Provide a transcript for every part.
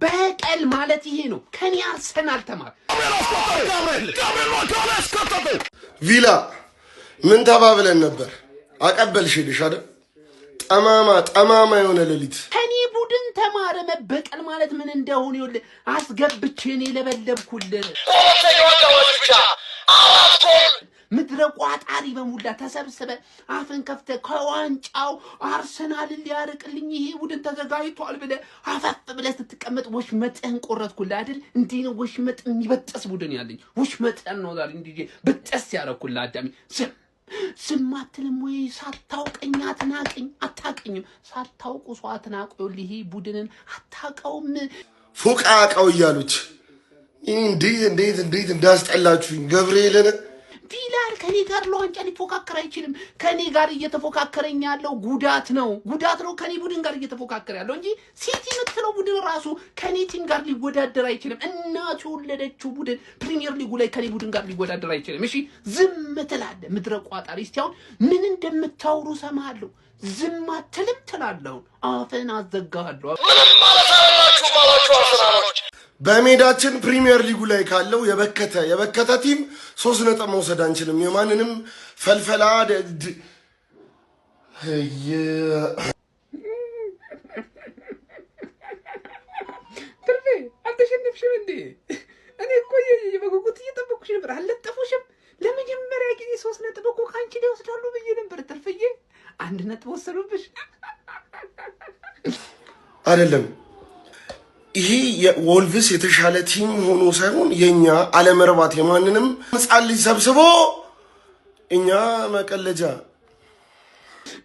በቀል ማለት ይሄ ነው። ከኔ አርሰናል ተማር። ቪላ ምን ተባብለን ነበር? አቀበልሽልሽ አይደል? ጠማማ ጠማማ የሆነ ሌሊት ከኔ ቡድን ተማረ። መበቀል ማለት ምን እንደሆነ ይኸውልህ፣ አስገብቼ እኔ ለበለብኩልህ። ምድረ ቋጣሪ በሙላ ተሰብስበ አፍን ከፍተ ከዋንጫው አርሰናልን ሊያርቅልኝ ይሄ ቡድን ተዘጋጅቷል ብለህ አፈፍ ብለህ ስትቀመጥ ወሽመጥህን ቆረጥኩልህ አይደል? እንዲህ ነው ወሽመጥ የሚበጠስ ቡድን ያለኝ ወሽመጥህን ነው ዛሬ እንዲህ ብጠስ ያደረኩልህ። አዳሚ ዝም ዝም አትልም ወይ? ሳታውቀኝ አትናቀኝ። አታቀኝም። ሳታውቁ ሰው አትናቁ። ይኸውልህ ይሄ ቡድንን አታውቀውም። ፉቃቃው እያሉች እንዴት እንዴት እንዴት እንዳስጠላችሁኝ ገብርኤልን። ቪላር ከኔ ጋር ለዋንጫ ሊፎካከር አይችልም። ከኔ ጋር እየተፎካከረኝ ያለው ጉዳት ነው፣ ጉዳት ነው ከኔ ቡድን ጋር እየተፎካከረ ያለው እንጂ ሲቲ የምትለው ቡድን ራሱ ከኔ team ጋር ሊወዳደር አይችልም። እናቱ የወለደችው ቡድን ፕሪሚየር ሊጉ ላይ ከኔ ቡድን ጋር ሊወዳደር አይችልም። እሺ ዝም ትላለህ፣ ምድረ ቋጣሪ። እስቲ አሁን ምን እንደምታወሩ እሰማለሁ። ዝም አትልም ትላለህ። አሁን አፍህን አዘጋሃለሁ። ምንም ማለት አይደላችሁም አሏቸው አርሰናሎች። በሜዳችን ፕሪሚየር ሊጉ ላይ ካለው የበከተ የበከተ team 3 ነጥብ መውሰድ አንችልም። የማንንም ፈልፈላ ትርፌ አልተሸነፍሽም እንዴ? እኔ እኮ በጉጉት እየጠበኩሽ ነበር። አልለጠፉሽም። ለመጀመሪያ ጊዜ 3 ነጥብ እኮ ከአንቺ ላይ ወስዳሉ ብዬ ነበር። ትርፍዬ 1 ነጥብ ወሰዱብሽ። አይደለም ይሄ የወልቭስ የተሻለ team ሆኖ ሳይሆን የኛ አለመረባት የማንንም ሕፃን ልጅ ሰብስቦ እኛ መቀለጃ።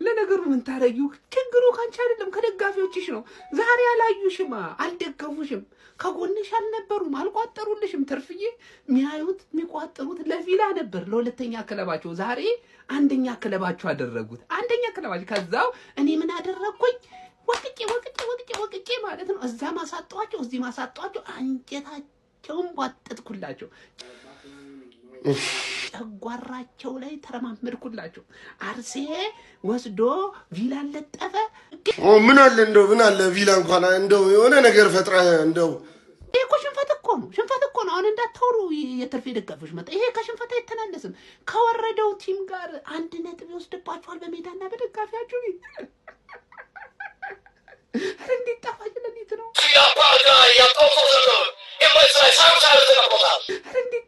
ለነገሩ ምን ታረጊው? ችግሩ ካንቺ አይደለም ከደጋፊዎችሽ ነው። ዛሬ አላዩሽማ፣ አልደገፉሽም፣ ከጎንሽ አልነበሩም፣ አልቋጠሩልሽም። ትርፍዬ የሚያዩት የሚቋጠሩት ለቪላ ነበር፣ ለሁለተኛ ክለባቸው። ዛሬ አንደኛ ክለባቸው አደረጉት፣ አንደኛ ክለባቸው። ከዛው እኔ ምን አደረግኩኝ? ወቅጬ ወቅጬ ወቅጬ ወቅጬ ማለት ነው። እዛ ማሳጧቸው፣ እዚህ ማሳጧቸው፣ አንጀታቸውን ቧጠጥኩላቸው፣ ጨጓራቸው ላይ ተረማመድኩላቸው። አርሴ ወስዶ ቪላን ለጠፈ። ምን አለ እንደው ምን አለ ቪላ እንኳን እንደው የሆነ ነገር ፈጥረህ እንደው። ይሄ እኮ ሽንፈት እኮ ነው፣ ሽንፈት እኮ ነው። አሁን እንዳታወሩ የትርፌ ደጋፊዎች መጣ። ይሄ ከሽንፈት አይተናነስም። ከወረደው team ጋር 1 ነጥብ ይወስድባችኋል በሜዳና በደጋፊያችሁ። እንዴት ጣፋጭ ሌሊት ነው! እንዴት